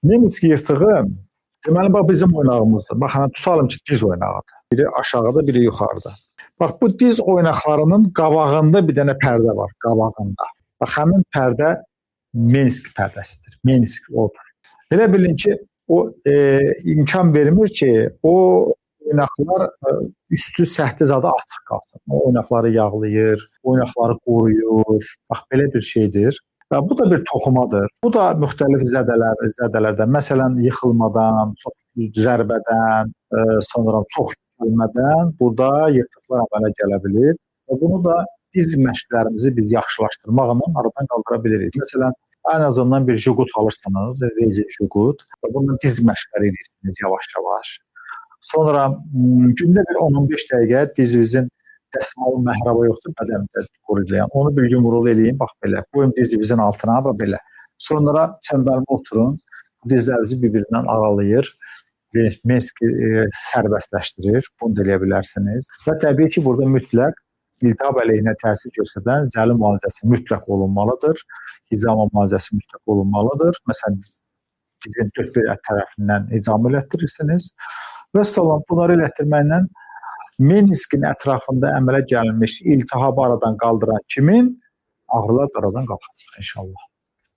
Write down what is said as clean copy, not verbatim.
Menisk yırtığı, deməli, bax bizim oynağımızdır. Bax, hani tutalım ki, diz oynağıdır. Biri aşağıda, biri yuxarıda. Bax, bu diz oynaqlarının qabağında bir dənə pərdə var, qabağında. Bax, həmin pərdə menisk pərdəsidir. Menisk odur. Elə bilin ki, o imkan vermir ki, o oynaqlar üstü səthi zadı açıq qalsın. O oynaqları yağlayır, oynaqları qoruyur. Bax, belə bir şeydir. Və bu da bir toxumadır. Bu da müxtəlif zədələrdən, məsələn, yıxılmadan, çox zərbədən, sonra çox yükəlmədən burada yırtıqlar əmələ gələ bilir. Və bunu da diz məşqlərimizi biz yaxşılaşdırmaqla aradan qaldıra bilirik. Məsələn, ən azından bir juqut alırsanız, rezin juqut və bununla diz məşqləri edirsiniz yavaş-yavaş. Sonra gündə bir 10-15 dəqiqə dizimizin dəsmalı məhraba yoxdur, bədəndə qoruylayan. Onu bir yumruq eləyin, bax belə. Qoyun dizimizin altına, bax belə. Sonra çəmbərmə oturun, dizlərinizi bir-birindən aralayır, menisk sərbəstləşdirir. Bunu da eləyə bilərsiniz. Və təbii ki, burada mütləq iltihab əleyhinə təsir göstərən zəli müalicəsi mütləq olunmalıdır. Hicama müalicəsi mütləq olunmalıdır. Məsələn, dizin dörd bir tərəfindən hicama elətdirirsiniz. Və salam, bunları elətdirməklə meniskin ətrafında əmələ gəlmiş iltihabı aradan qaldıran kimin ağrılar da aradan qalxacaq inşallah.